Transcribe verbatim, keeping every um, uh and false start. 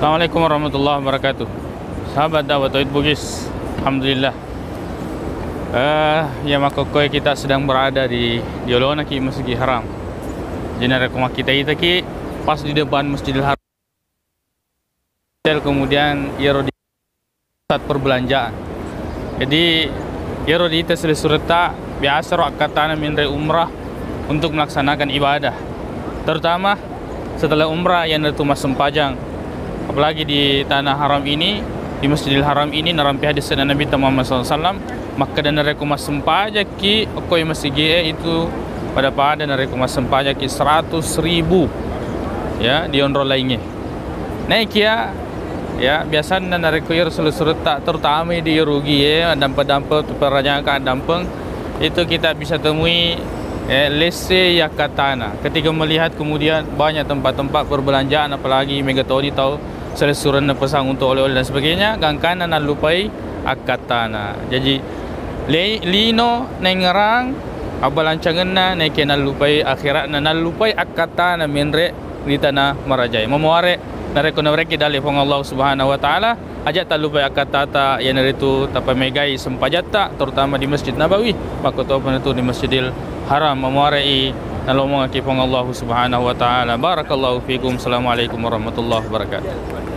Assalamualaikum warahmatullahi wabarakatuh. Sahabat dakwah Tauhid Bugis, alhamdulillah. Eh, ya, makkokkoe kita sedang berada di, di olona ki Masjidil Haram. Jadi, narekko makkita-ita ki pas di depan Masjidil Haram. Kemudian iyaro di pusat perbelanjaan. Jadi, iyaro diita silessuretta biasa ro akkattana menre umrah untuk melaksanakan ibadah. Terutama setelah umrah, iyanaritu massempajang. Apalagi di tanah haram ini, di Masjidil Haram ini, narampe hadis Nabi Muhammad sallallahu alaihi wasallam, makkeda narekko massempajakki okkoe masigie itu pada-pada narekko massempajakki seratus ribu, ya, di onrong laingnge. Naikia, ya, biasanna narekko iyaro sulu-surutta, terutama di rugie, addampeng-dampeng, tu perajangka addampeng, itu kita bisa temui, eh, lesse yakkattana. Ketika melihat kemudian banyak tempat-tempat perbelanjaan, apalagi mega toni tau selessurenna pesang untuk oleh-oleh dan sebagainya, gangkanna nallupai akkattana. Jaji, le-, lino naingngerang abbalancangenna, naekia nallupai akhiratna, nallupai akkattana menre ri tana marajae. Mamuare narekko nawerekki dalle Puang Allah Subhanahu wa Ta'ala, aja tallupai akkattata, iyanaritu tapamegai sempajatta, terutama di Masjid Nabawi, makkotopa natu di Masjidil Haram. Mamuarei nalomongekki Puang Allah Subhanahu wa Ta'ala. Barakallahu fikum. Assalamualaikum warahmatullahi wabarakatuh.